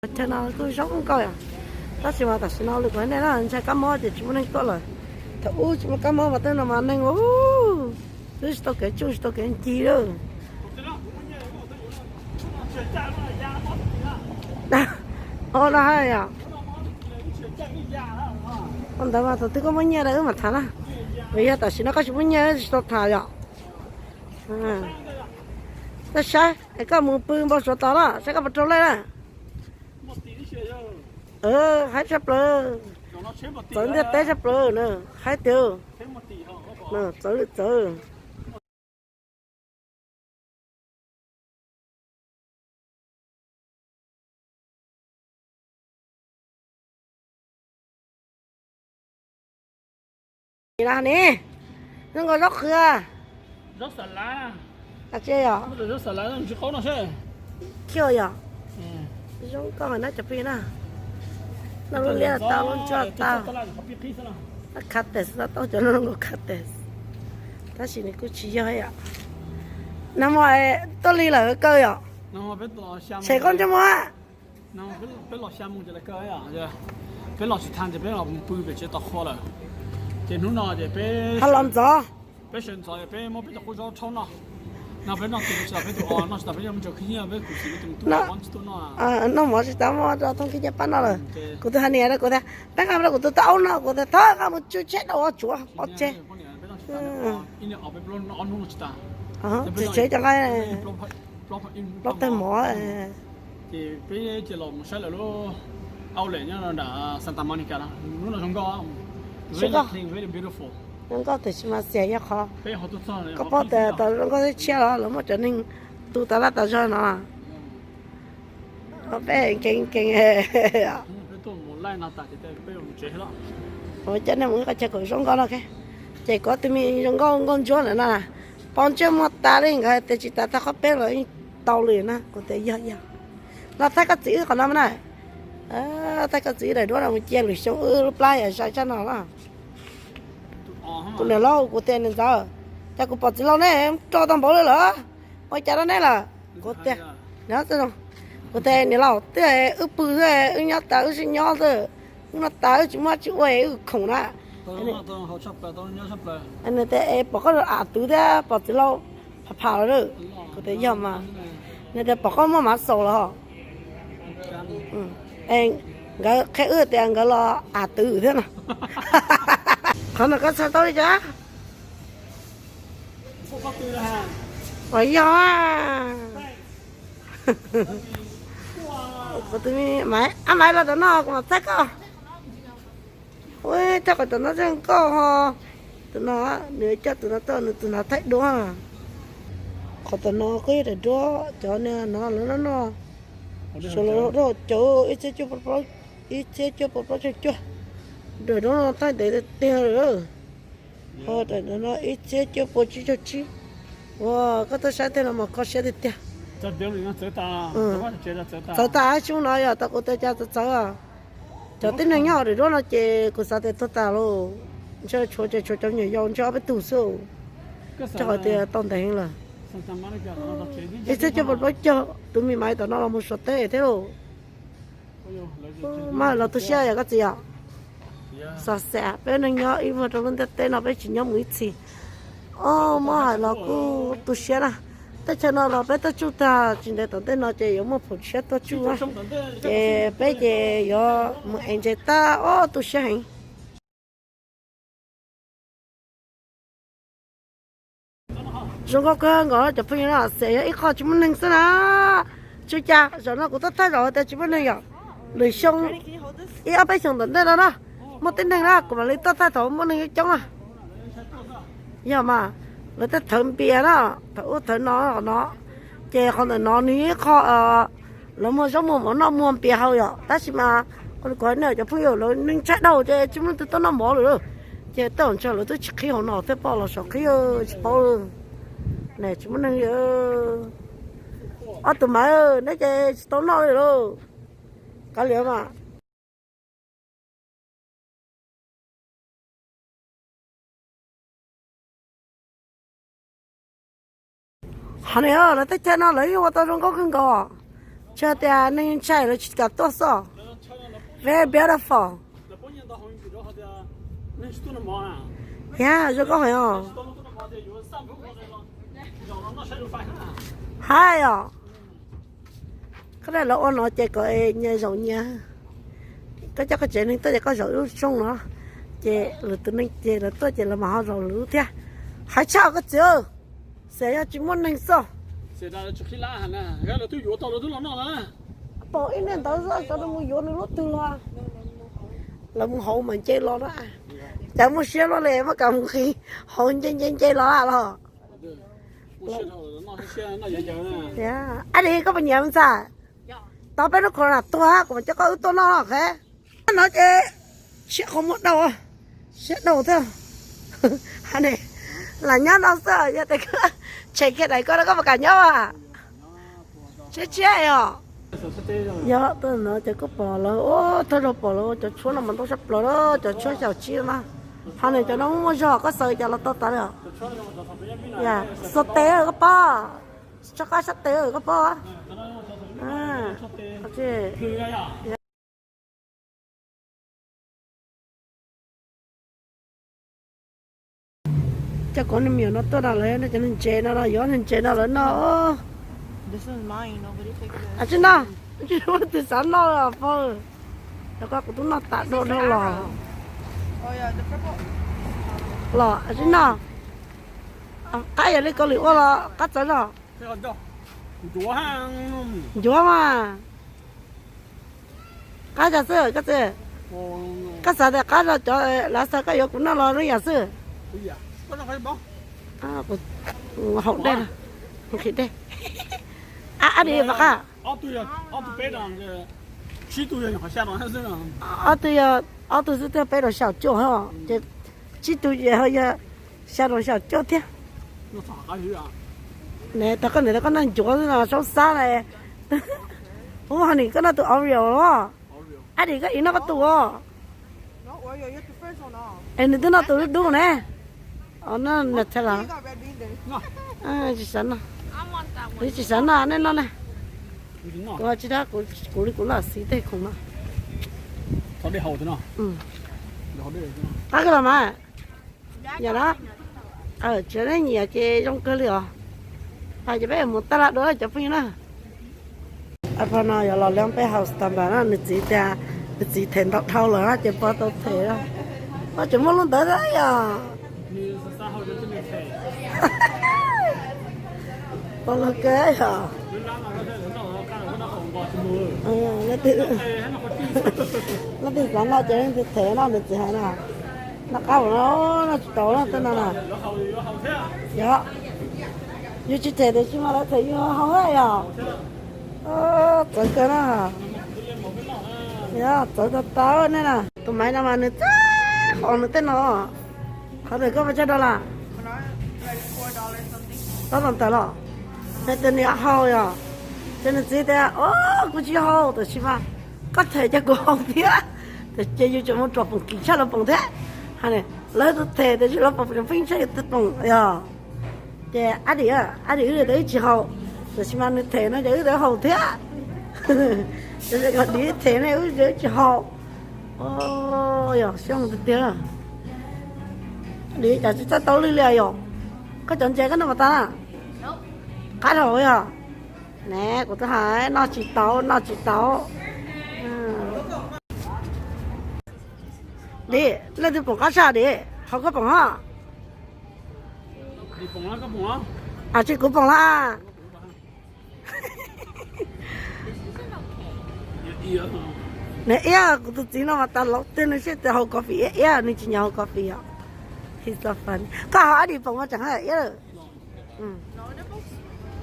Chaw no kuj zoo nkauj yom. Tab sis mas tam sim no lwm kuv hais nej na, ntshai kab mob ces tsis muaj neeg tuaj lawm. Thaum ub tsis muaj kab mob mas tej no mas neeg ua twb tsis tau kev tsuj tsis tau kev ncig lawm. Ua no hais yom. Ua ntawd mas thaum twg koj muaj nyiaj wb mam tham na. Vim yog tam sim no koj tsis muaj nyiaj tsis tau tham yom. Koj saib es koj mus pw npau suav tos na, saib koj puas raug lej na. Haib tshaj plaws, txawv ntiaj teb tshaj plaws na, haib tiag. Txawv li txawv. Ne, zoo nkaus zaub qhwv. Yog, zoo nkauj na cov phooj ywg na. Noj lub liab tau, lub ntsuab tau. Khav tes xwb, tau cov no zoo nkaus khav tes. Tab sis nws kuj tsis yog yom. Nag hmo tuaj lig lawm kaw yom. Tshem koj ntsej muag. Peb los tsis tag ces peb los pw pem tsev tos qhua lawm. Ces hnub no ces peb, ha los ntxov, peb sawv ntxov peb muab peb cov qub zaub rhaub noj. No peb noj tus tsis tas peb tus os, noj tsis tas peb yuav mus tsaws khwv nyiaj peb kuv txiv peb tus tub ob tsis tuaj noj. Noj mov tsis tas muab rau thoob khwv nyiaj pab noj lawm. Kuv tus hais niam rau kuv tias peb nqa rau kuv tus tub aub no, kuv tias thov nqa mus tsw tsheb rau ua tsuav pov tseg. Tsev cov nqa plaub tag mov. Ces peb ces los mus saib lawv lub outlet nyob nram Santa Monica no, lub no zoo nkauj. Zoo nkauj tiam sis mas xiam yog qhov koj paub tias tau zoo nkauj thiab tshiab los lawv muaj cov neeg tu tas laj tas zog no. Peb nkees nkees, coj nej mus ib qhov chaw kom zoo nkauj no, ces kuv tus me zoo nkauj nkauj ntsuab ntawm no, pov ntsej muag tas li, nkawd hais tias tsis tas tag qhov peb los yeej tau li na. Kuv tias yog yog, los thaij koj txiv wb qhov no mas na. Thaij koj txiv wb daim duab no mus cia lwm xyoo wb lub plab yam zais tshaj no na. Kuv niam laus, kuv tias niam ntxawm, cas kuv pom txiv laus neb rog tau npaum li lawm, ua cas rau neb lawm? Kuv tias, kuv tias niam laus, twb wb pw xwb, wb nyob tas wb sib nyob xwb, wb noj tas wb tsis muaj tsis ua wb khoom na. Nws tias es pom koj av twv thiab pom txiv laus pham pham los. Kuv tias yog mas. Nws tias pom koj muaj mav xaus los. Nkawd qhia wb tias nkawd los av twv thiab no. Qhov no koj txhais tau li cas? Ua yog, kuv tus me maiv, ab maiv los tom no kuv mam txhais koj. Ua, coj qhov tom no zoo nkauj ho. Tus no, nws coj tus no tuaj, nws tus no thaij duab. Qhov tom no kuj yog daim duab cov niag no lawv noj noj. Sawv los rau caum ib txhiab cuaj pua, ib txhiab cuaj pua plaub caug cuaj. Daim duab no thaij ntev tiag tiag li. Ho daim no ib txhiab cuaj pua tsib caug tsib. Ua, koj tuaj saib tej no mas kho siab tiag tiag. Txawv tas, tsis ua no yog tau kuv tias cas txawv txawv. Cov tib neeg nyob hauv daim duab no ces kuv xav tias tuag tas lauj. Ntshe tshuav ces tshuav cov me nyuam yaus ntshe ob peb tug xwb. Rau qhov tias tau ntev heev lawm. Ib txhiab cuaj pua plaub caug, tus me maiv tom no los mus Suav teb thiab lauj. Mas los tu siab yom koj txiv yom. Xov xav peb neeg nyob ib vuag rau lub ntiaj teb no peb tsis nyob mus ib txhis. Ob, muab hais los kuj tu siab na. Teb chaws no los peb tuaj tsuj tag tsis ntev tom ntej no ces yuav muaj phaum tshiab tuaj tsuj na. Ces peb ces yuav mus enjoy tag, ob, tu siab heev. Zoo nkauj kawg nkaus cov phooj ywg na, xav yog ib qho tsis muaj neeg xwb na. Tsis cas zaum no kuv tuaj thaij zaum tias tsis muaj neeg yom. Lwm xyoo, ib ob peb xyoos tom ntej no na, muaj tib neeg na kuv mam li tuaj thaij thaum muaj neeg coob coob na. Yog mas, lawv tej thawv npias na, thaum ub thawv no no, ces qhov ntawm no nws ib qho lawv muag zaub muag mov noj muag npias haus yom. Tab sis mas kuv hais nej cov phooj ywg, lawv neeg tshaib dhau ces tsis muaj leej twg tuaj noj mov lawm. Ces tej zaum ntshe lawv twb tsis qhib hauv no thiab, poj los saum qhib tsis paub. Tsis muaj neeg li. Ob tug maiv, neb ces tsis tau noj li lauj. Kav liam mas. Hos ne, lawv teb chaws no lawv yeej ua tau zoo nkauj kawg nkaus. Tsis tias neeg ntshai lawv tsis kam tuaj xwb. Very beautiful. Yog zoo nkauj heev os. Hais os. Koj dai lawv ua no ces kom nyias zaum nyias. Koj coj koj tsev neeg tuaj ces koj zaum ib lub rooj no, ces lwm tus neeg ces lawv tuaj ces lawv mam ho zaum lwm lub thiab. Hais tshaj koj txiv, xyov yog tsis muaj neeg xwb. Pom ib niag ntawd xwb, cov nws mus yuav nws lub twg los. Lawv mus hauv mas nce los na. Cas muaj siab luaj li, muaj kas mus nqis hauv nce nce nce los los. Ab, koj puas nyiam me ntxhais? Tau peb lub corona tuag kuv mam coj koj wb tuaj noj no, ok? No ces siab qhov muag dauj, siab dauj thiab. Lam nyob no xwb, yog tias koj tshem kiag daim ko no koj puas kam nyob? Tshiab tshiab os. Yog tuaj no ces koj pom lawv, thawj zaug pom lawv cov tshuab no mas ntau tshaj plaws, cov tshuab xyaum tsib na. Ho nws cov no muaj zog, koj xaws cas los tau tas li os. Xo tes koj pom, tso qab sab tes koj pom. Cov kuv niam no tuaj no lawv cov neeg ntse no los yuav neeg ntse no lawv noj. Tsis noj, tsis muaj leej twg xav noj li os pog. Cov ko kuv twb noj tas dua dhau los. Los tsis noj. Qab yam li Kaus Lim ua los qab txawv zog. Ncuav mas. Qab zog xwb koj txiv. Koj xav tias qab zog cov lav xav koj yuav kuv noj los lub yam xwb. Haus dej, nqhis dej. Ab, ab di mas qab. Ob tug yog, ob tug xwb twb peb rau xya cuaj, ces tsib tug ces ho yog xya rau xya cuaj thiab. Ne, tau koj niam tau koj noj ncuav xwb no saub xab na. Ub, ho nim koj noj tus Oreo los? Ab di koj ib noj koj tus os. Es nws twb noj tus dub dub ne. Noj Nutella. Tsis xav noj, tsis xav noj, nej noj ne. Kuv tsis dab, kuv li kuv loj xis tej khoom no. Qab kawg los mas. Yog na, tsis nyiam ces zoo kawg li os. Ces peb mus taj laj dua cov phooj ywg na. Pog no yuav los leej peb haus tas npam na, nws txiv tias nws txiv them ntau dhau lawm ces pog tau them. Pog tseem muaj lub ntawd thiab yog. Pog lawv kawg yog. Leej twg xav noj ces leej twg them no, nws txiv hais no. Noj qab no, noj tsis tau no tej no na. Yog, yus tsis them tiam sis mas lawv them yus haus thiab yog. Txawv kawg na. Yog txawv tau tau nej na. Tus maiv no mas nws txawj haus nws tej no. Qhov twg koj pab tsaug rau las? Tab tom tawm los. Nws tias nws haus yog, ces nws txiv tias, o, kuv tsis haus, tiam sis mas koj them ces kuv haus thiab. Ces yus tseem mus ruam poom kim tshaj lawv poom thiab. Lawv tus them tiam sis lawv poom tseem pheej tshaj yus tus poom yog. Ces ab di, ab di wb tau wb tsis haus, tiam sis mas nws them no ces wb tau haus thiab. Tiam sis kom di them ne wb tsis haus. Yog xyoo tiag tiag. Di cas tsis txawj tau lwj li yog. Koj cov ntses koj noj mas tas na. Qab dhau yog. Ne kuv twb hais noj tsis tau, noj tsis tau. Di, leej twg poom qab tshaj di, haus koj poom ho. Tsis kuv poom los. Nws iab, kuv tus txiv no mas tas laus tiag, nws siab tias haus coffee iab iab, nws tsis nyiam haus coffee os. Koj haus ab di poom mas tseem haj yam iab lawm.